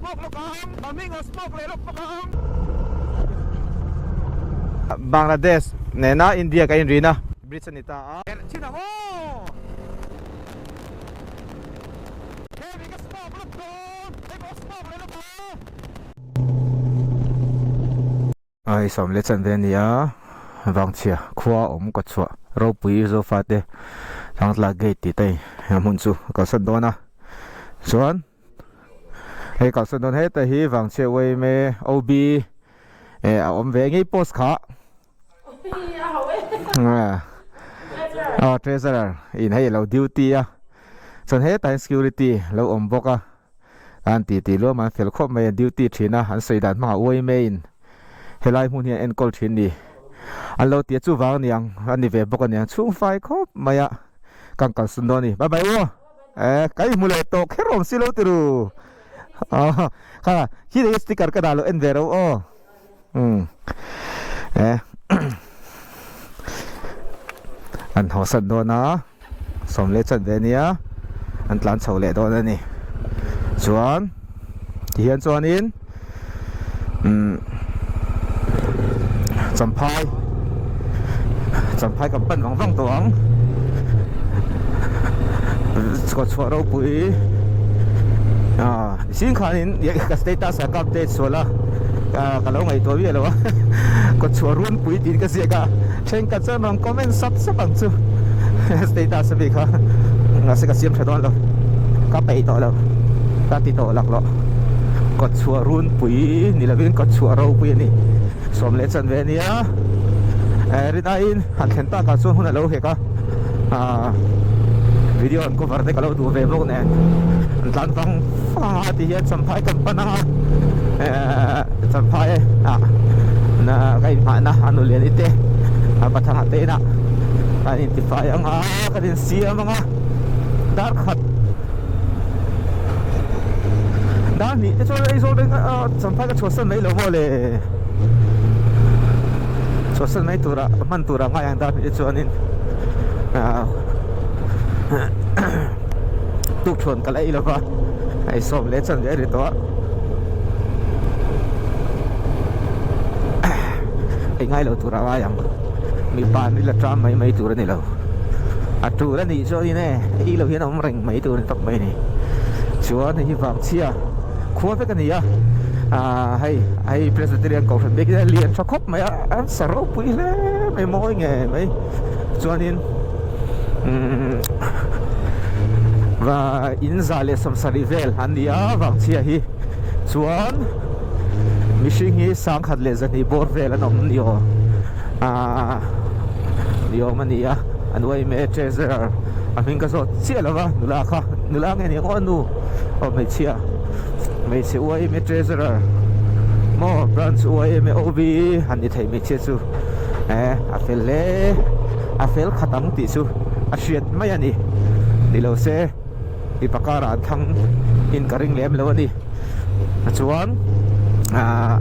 smoke lawk ang, Maming a smoke leh lawk bawk ang. Bangladesh nena India ka inrin a, bridge a ni ta a. Chin ang aw! Hemi ka smoke lawk dawn, hei pawh smoke leh lawk ang. Ai sawm leh chan ve a ni a, Vangchhia khua awm ka chhuah ropui Zofate Thangtla gate tih te a hmun chu a kalsan dawn a, chuan hei kalsan dawn heta hi Vangchhia yma OB eh a awm ve ngei post kha aw treasurer in hei a lo duty a, chuan hetah hian security lo awm bawk a. An ti tih luam an fel khawp mai, an duty thin a, an sawi dan hmangah uai maiin helai hmun hi an enkawl thin ni. An lo ti a, chuvang a niang, a ni ve bawk a niang, chhung fai khawp mai a, kan kalsan dawn a ni. Bye bye u, eh ka inhmu leh tawh kher awm si lo ti ru. Aw kha khi leh sticker ka dah loh en ve ro aw. Umm eh an hawsan dawn a sawm leh chan ve ania an tlan chho leh dawn a ni chuan tihian chuanin umm champhai champhai kan pan vang vang tawh ang chhuah ropui ah zing khanin ka status ah ka update sual a. Ka lo ngaihtuah miah lo a, kawtchhuah runpui tiin ka ziak a, thenkhat chuan rawn comment sap sap ang chu status ami kha mahse ka siam tha dawn lo, ka peih tawh lo, ka ti tawh lak loh, kawtchhuah runpui ni lovin kawtchhuah ropui a ni, sawm leh chan ve a nia, rin aiin han thlen takah chuan hun a lo hek a, video an cover te ka lo duh ve bawk nen an tlan vang vang a ti hian champhai kan pan ang a. Eh champhai ah na ka inhmahna a nu lian ite a pathanga te inah kan intifai ang a kan insiam ang a dar khat dar hnih te chuan Aizawl bank ah champhai ka chhuahsan mai lo maw le chhuahsan mai turah hman turah ngai ang dar hnih te chuanin ah tukthuan ka la ei lova hei sawm leh chan ve a ri tawh a ei ngai lo tur a ngai ang mipa an ila ṭam mai mai tur a ni lo a ṭul a nih chuanin e ei lo hian a awm reng mai tur a ni tawp mai a ni chuan hei hi vangchhia khua vek a ni a ah hei hei Presbyterian kohhran bik hi a lian tha khawp mai a an sa ropui hle mai mawi ngei mai chuanin umm va in za leh sawmsarih vel an ni a vangchhia hi chuan mihring hi sangkhat leh zahnih bawr vel an awm ni aw ahh ni awm a ni a an uaime treasurer a hming ka zawt chiah lo va nula kha nula nge ni ang aw nu aw hmeichhia hmeichhe uaime treasurer maw branch uaime OB han ni thei hmeichhia chu eh a fel hle a fel khat ang tih chu a hriat mai a ni ni lo se mipa karah an thlang in ka ring lem lo a ni chuan ah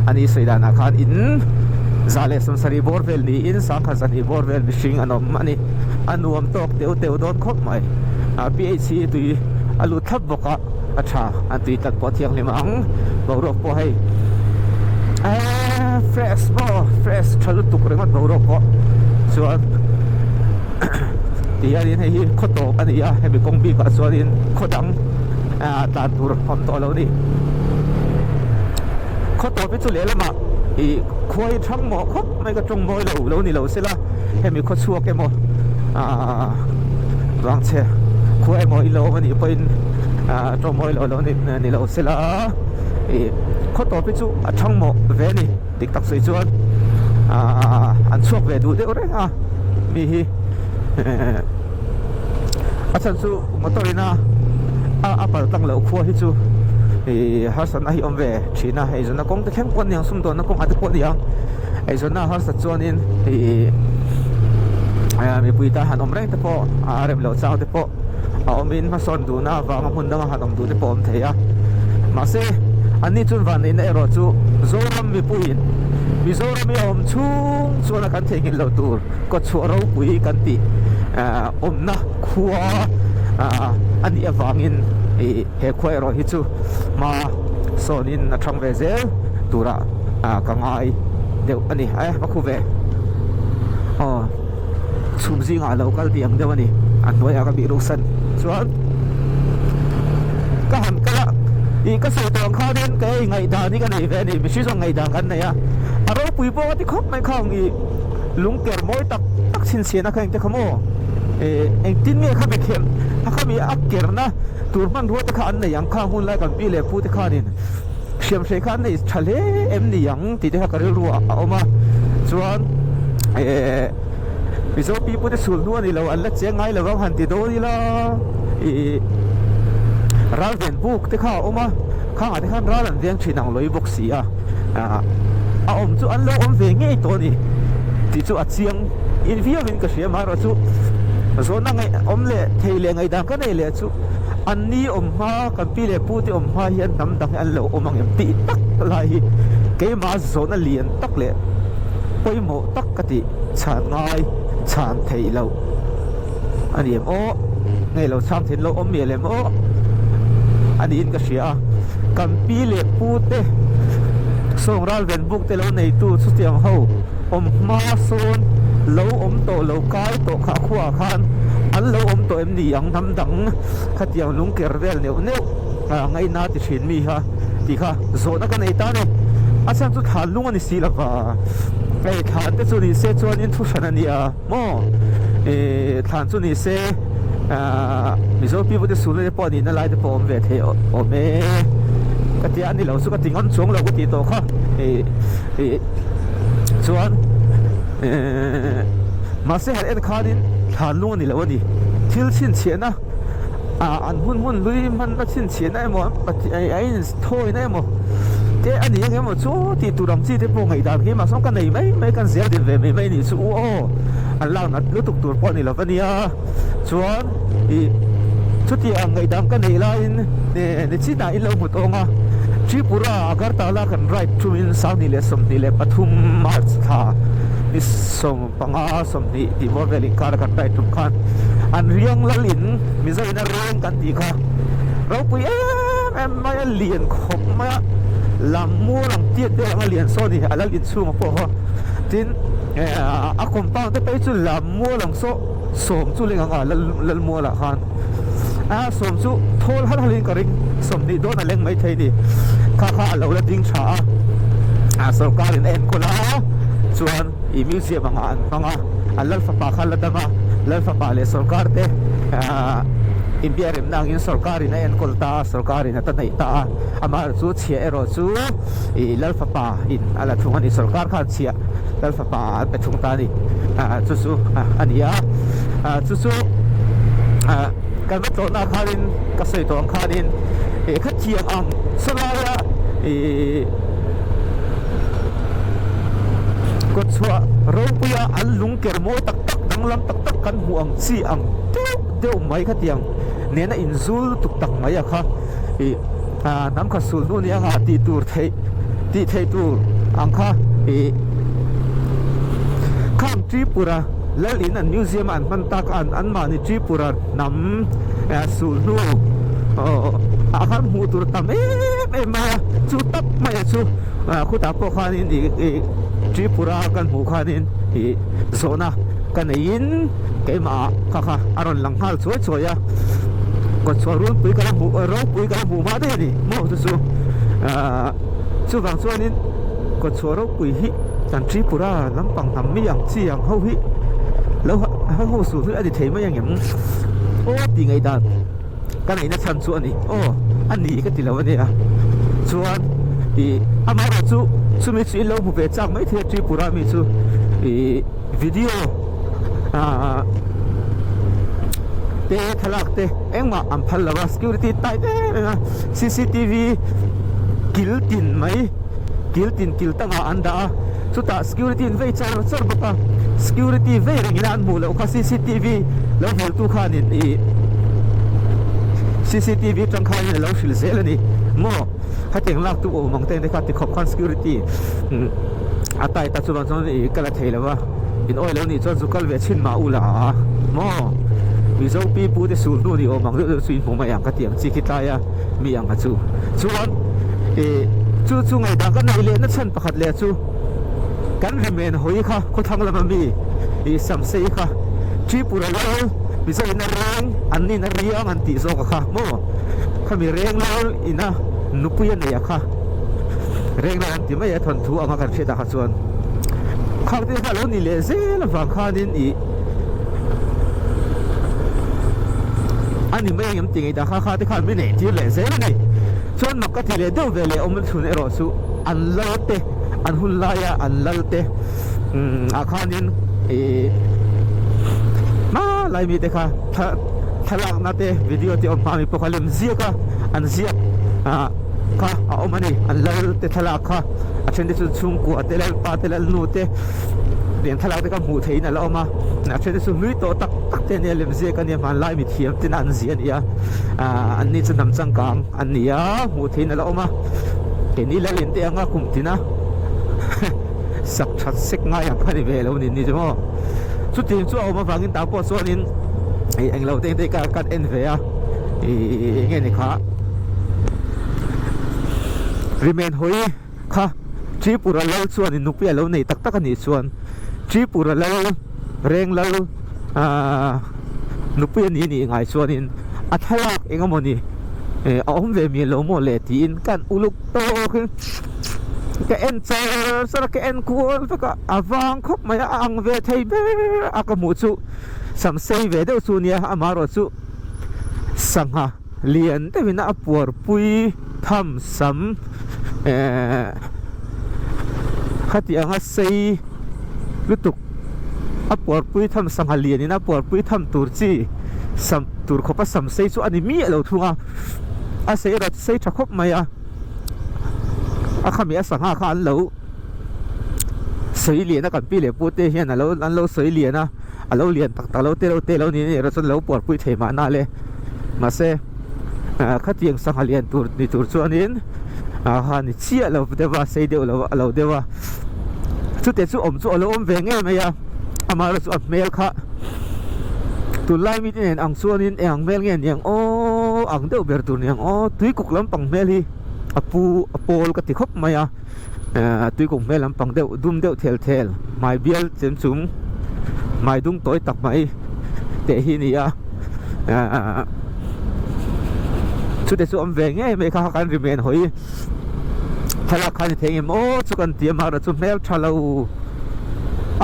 ani sawi danah khan in za leh sawmsarih bawr vel niin sangha zahnih bawr vel mihring an awm a ni a nuam tawk teuh teuh dawn khawp mai ah ph hi tui a lut thlap bawk a a tha an tui tlat pawh a thianghlim ang boruak pawh hei eehh fresh maw fresh tha lutuk ringawt boruak pawh chuan ti hianin hei hi khaw tawp a ni a hemi kawng bikah chuanin khaw dang ah tlan tur a awm tawh lo a ni khaw tawp hi chu lehlamah ih khua hi thang mawh khawp mai ka tawng mawi lo lo ni lo sela hemi khaw chhuak emaw ah vangchhe khua emaw i lo awm a nih pawhin ah tawng mawi lo lo ni lo sela ih khaw tawp hi chu a thang mawh ve a ni dik tak sawi chuan ah an chhuak ve duh deuh reng a mi hi a chhan chu motor ina a pal tlang loh khua hi chu ih harsatna hi awm ve thin a eizawnna kawng te thleng pawh a ni ang sumdawnna kawng ah te pawh a ni ang eizawnna harsat chuanin ih mipui tan han awm reng te pawh a rem loh chang te pawh a awmin hmasawn duhna avanga hmun danga han awm duh te pawh a awm thei a mahse anni chuan vanneihna erawh chu Zoram mipuiin Mizoram hi a awm chhung chuan a kan theihnghilh loh tur kawtchhuah ropui kan tih awmna khua a nih avangin ih he khua erawh hi chu hma. sawnin a thang ve zel turah ka ngai deuh a ni. E va khu ve aw chhum zingah a lo kal tih ang deuh a ni a hnuaiah ka bih ruksan chuan ka han kal a ih ka sawi tawh ang khanin ka ei ngaihdan hi ka nei ve a ni mihring zawng ngaihdan kan nei a a ropui pawh ka ti khawp mai khang ih lung ker mawi tak tak chhinchhiahna kha engte kha maw ih engtin nge kha be khem a khami a kerna tur hmanrua te kha an nei ang khang hun lai kan pi leh pu te khanin hriamhrei kha an nei tha hle em ni ang tih te kha ka rilru ah a awm a chuan eh Mizo pipu te sul hnu a ni lo an la cheng ngai lo ang han ti dawn ila ih ral ven buk te kha a awm a khangah te khan ral an veng thin ang lawi bawk si a ah a awm chu an lo awm ve ngei tawh a ni tih chu a chiang in viau in ka hria amaherawhchu zawhna ngaih awm leh thei leh ngaihdan ka nei leh chu an ni awm hma kan pi leh pu te awm hma hian hnam dang hi an lo awm ang em tih tak lai hi keimah zawhna lian tak leh pawimawh tak ka tih chhan ngai chhan theih loh a ni em aw nge lo chhang theih lo awm mial em aw a niin ka hria a kan pi leh pu te sawng ral ven buk te lo neitu chutiang ho awm hma sawn lo awm tawh lo kai tawh kha khuaah khan an lo awm tawh em ni ang hnam dang khatiang lung ker vel neuh neuh ngaihna ti thin mi kha tih kha zawhna ka nei ta a ni a chhan chu thlan lung a ni si lova hei thlan te chu ni se chuanin thu hran a nia maw ih thlan chu ni se ah Mizo pipu te sulna te pawh a nihna lai te pawh a awm ve thei awm e ka tia a ni lo chu ka ti ngam chuang lo ka tih tawh kha ih ih chuan eh mahse han en khanin thlan lung a ni lo a ni thil chhinchhiahna ah an hun hmun hlui hmanna chhinchhiahna emaw a in thawina emaw te a ni ang emaw chu tih tur ang chi te pawh ngaihdan khi mahse ka nei mai mai kan zel din ve mai mai a nih chu u aw an lak nat lutuk tur pawh a ni lo va nia chuan ih chutiang ngaihdan ka neih laiin ni chinah in lo hmu tawng a Tripura Agartala kan ride thumin 2023 March thla ni 15 20 tih bawr vel inkar a kan ride tum khan an riang lal in Mizo in a reng kan tih kha ropui em em mai a lian khawp mai a lam mual ang tiat deuh ang a lian saw a ni a lal inchhung ah pawh kha tin a compound te phei chu lam mual ang saw sawm chu leng ang a lal mual ah khan a sawm chu thawl hal hal in ka ring 20 dawn a leng mai thei a ni kha kha a lo la ding tha a a sorkar in a enkawl a chuan ih museum ang ah an hmang a an lal fapa kha la dam a lal fapa leh sorkar te ah inbiaremna angin sorkar in a enkawl ta a sorkar in a ta hnaih ta a amaherawhchu chhiah erawh chu ih lal fapa in a la thung a ni sorkar khan chhiah lal fapa an pe thung ta a ni ah chu chu a ni a ah chu chu ah kan va tlawhna ah khanin ka sawi tawh ang khanin ih khatiang ang sawlaia ih kawtchhuah ropuia an lung ker mawi tak tak danglam tak tak kan hmuh ang chi ang deuh deuh mai khatiang nena inzul lutuk tak mai a kha ih ah hnam khat sul hnu ni anga tih tur theih tih theih tur ang kha ih khang Tripura lal in an museum a an hman tak a an mahni Tripura hnam eh sul hnu aw ah khan hmuh tur tam em em mai a chu tak mai a chu ah khutah pawh khanin ih ih Tripura kan hmuh khanin ih zawhna ka neiin keimah ah kha kha a rawn lang nghal chuai chuai a kawtchhuah runpui ka la hmuh ropui ka la hmuh hma daih a ni maw chu chu ahh chuvang chuanin kawtchhuah ropui hi kan Tripura lampang hnam mi ang chi ang ho hi lo ho ho suh hi a ni thei mai angem aw tih ngaihdan ka neihna chhan chu a ni aw a ni ka ti lo a nia chuan ih amaherawh chu chumi chu in lo hmu ve chak mai thei a Tripura mi chu ih video ah te thlalak te engmah an phal lo a security tight em em a cctv kil tin mai kil tin kil tangah an dah a chutah security in vei char char bawk a security vei reng ina an hmuh loh kha cctv lo hmuh tu khanin ih cctv atang khanin alo hrilh zel a ni maw hetiang lak tu awm ang te kha tikhawp khan security a tight a chuvang chuan ih ka la thei lo va. In awi lo nih chuan zu kal ve chhin mah u la a maw Mizo pi pu te sul hnu ni awm ang deuh deuh chu in hmu mai ang ka ti ang chi khi tlai a mi ang kha chu chuan Ih chu chu ngaihdan ka neih leh na chhan pakhat leh chu kan rimen hawi kha khawthlang lama mi ih samsei kha Tripura lal Mizo in a reng an nin a riang an tih zawk a kha maw khami reng lal ina nupui a nei a kha reng lal an ti mai a thawnthu anga kan hriat ah kha chuan khang te kha a lo ni leh zel avang khanin ih a ni mai engem ti ngei ta kha kha te khan min neih tir leh zel a ni chuan mak ka ti leh deuh ve leh awm chhun erawh chu an lal te an hun laia an lal te umm ah khanin ih hma lai mi te kha thla thlalakna te video te awm hma mi pawh kha lem ziak a an ziak ah kha a awm a ni an lal te thlalak kha a then te chu chhungkua te lalpa te lalnu te tiang thlalak te kha hmuh theihin a la awm a a then te chu hlui tawh tak tak te ania lem ziak ania hmanlai mithiam ten an ziah a ni a ah an ni chu hnam changkang an ni a hmuh theihin a la awm a keini lalin te anga kum tina sak that sek ngai ang kha ni ve lo ni ni chu maw chutiang chu a awm avangin tah pawh chuanin ih englo te te kha kan en ve a ih eng nge ni kha Rimen hawi kha Tripura lal chuan in nupui a lo nei tak tak a nih chuan Tripura lal reng lal aaa nupui a ni nih ngai chuanin a thlalak eng emaw ni eh a awm ve mial lo maw le tiin kan uluk tawkin ka en char char a ka en kual vek a a vang khawp mai a a ang ve thei ber a ka hmuh chu sam sei ve deuh chu nia amaherawh chu sangha lian deuhin a puarpui tham sam ehh khati anga sei lutuk a puarpui tham sangha lianin a puarpui tham tur chi sam tur khawpa sam sei chu a ni miah lo thung a a sei erawh chu sei tha khawp mai a a khami a sangha kha an lo sawi lian a kan pi leh pu te hian alo an lo sawi lian a a lo lian tak tak lo te lo te lo niin erawh chuan lo puarpui thei mahna le mahse ah khatiang sangha lian tur ni tur chuanin ah ni chiah lo deuh a sei deuh lo a lo deuh a chute chu awm chu a lo awm ve ngei mai a amaherawh chu a hmel kha tunlai mite nen ang chuanin eng ang hmel nge niang aw ang deuh ber tur niang aw tuikuk lampang hmel hi a pu a pawl ka ti khawp mai a. Ehh tuikuk hmel lampang deuh dum deuh thel thel hmai bial chem chung hmai dung tawi tak mai teh hi a ni a ehh chute chu awm ve ngei mai kha kan ri men hawi thlalak kha a ni thei ngem aw chu kan ti a mahrawh chu hmel tha lo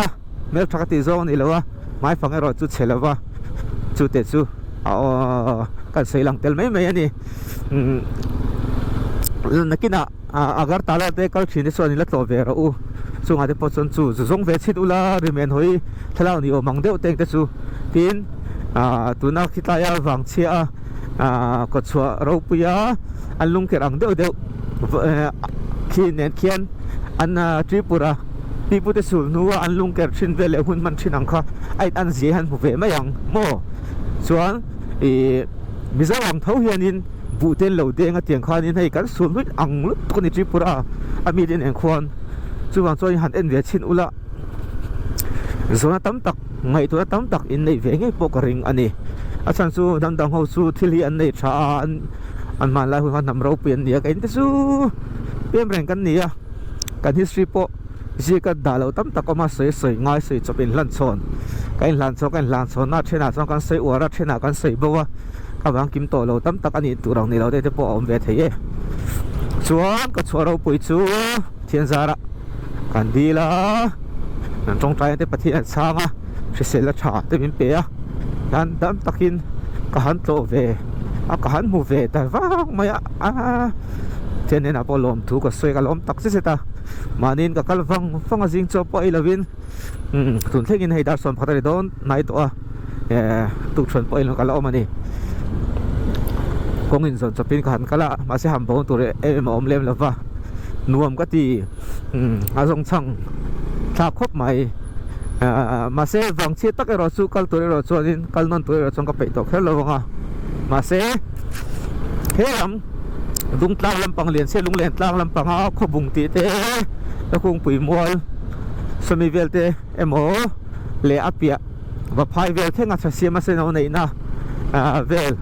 a hmel tha ka tih zawng a ni lo a hmai fang erawh chu chhe lo va chute chu aw kan sawi lang tel mai mai a ni umm nakinah. Ah Agartala te kal thin te chuan in la tlawh ve rawh u chungah te pawh chuan chu zu zawng ve chhit ula rimen hawi thlalak ni awm ang deuh teng te chu tin ah tuna khitlai a vang chhia a ah kawtchhuah ropui a an lungkerh ang deuh deuh khi nen khian an Tripura pipute sul hnua an lungkerh thin vel leh hun hman thin ang kha a in an zia hian hmu ve mai ang maw chuan ih Mizo ang tho hianin. Buh te an lo deng a tiang khanin hei kan sual hluih ang lutuk a ni Tripura a mi te nen khuan chuvang chuan han en ve chhin ula zawhna tam tak ngaihtuahna tam tak in neih ve ngei pawh ka ring a ni a chhan chu hnam dang ho chu thil hi an nei tha a an an hmanlai hun kha hnam ropui an ni a ka in te chu pem reng kan ni a kan history pawh zika dah loh tam tak awm a sawi sawi ngai sawi chawp inhlan chhawn ka inhlan chhawn ka inhlan chhawn a thenah chuan kan sawi uar a thenah kan sawi bo a. Ka vang kim tawh lo tam tak a nih tur ang ni lo te te pawh a awm ve thei e. Chuan ka chhuah ropui chu Pathian zarah kan dil a, kan tawngtai te Pathian an chhang a, hrisel a tha te min pe a, hian dam takin ka han tlawh ve a, ka han hmu ve ta vang mai a, Pathian hnenah pawh lawm thu ka sawi ka lawm tak zet zet a, mahniin ka kal vang vang a zing chaw pawh ei lovin tun thlengin hei dar 11 a ni dawn hnai tawh a. eh tukṭhuan pawh in ka la awm a ni kawng in zawn chawpin ka han kal a mahse han bo tur em em a awm lem lo va nuam ka ti umm a zawng chhang thlak khawp mai ah mahse vang chhiat tak erawh chu kal tur erawh chuanin kal nawn tur erawh chuan ka peih tawh kher lo ang a mahse he lam dung tlang lampang lian se lunglen tlang lampanga khawbung tih te kungpui mual sawmi vel te emaw leh a piah va phai vel thleng a tha siam a senau neihna vel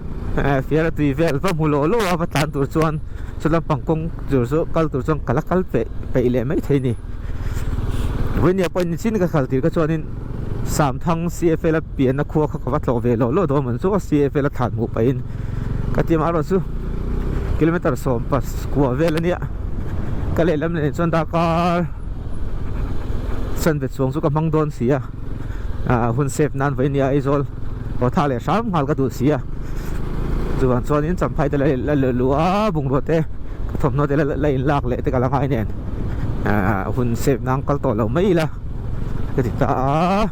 fiara tui vel va hmu lawh lawh a va tlan tur chuan. Chu lampang kawng tur chu kal tur chuan ka la kal peih peih leh mai thei a ni. Vawinia pawhin nichin ka kal tir kha chuanin Samthang CFL a pianna khua kha ka va tlawh ve lawh lawh dawn man chu a CFL a thlan hmuh pahin ka ti amaherawh chu kilometer 10 kua vel a nia. Ka lehlam leh chuan darkar chanve chuang chu ka hmang dawn si a, hun save nan vawinia Aizawl haw thak leh hram nghal ka duh si a. Chuvang chuanin champhai te la luh a bungrua te ka thawmhnaw te la in lak leh te ka la ngai nen hun save nan kal tawh lo mai ila ka ti ta a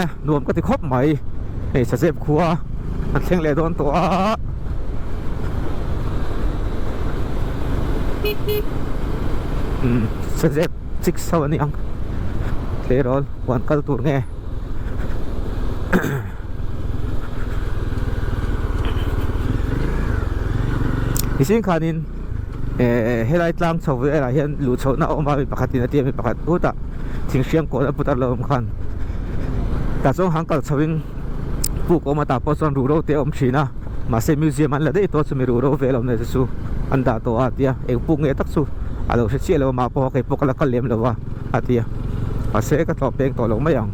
eh nuam ka ti khawp mai hei sazep khua an thleng leh dawn tawh a sazep chik so a ni ang tleirawl huan kal tur nge. Mihring khanin eh helai tlang chho velah hian luh chhohna a awm a mi pakhatin a ti a mi pakhat hutah thing hriam kawl a put a lo awm khan tah chuan hang kal chhoin puk a awm a tah pawh chuan ruhro te a awm thin a mahse museum an la daih tawh chumi ruhro vel awm leh te chu an dah tawh a a ti a eng puk nge tak chu a lo hre chiah lo a mah pawh kei pawh ka la kal lem lo a. A ti a, mahse ka tlawh peng tawh lo mai ang.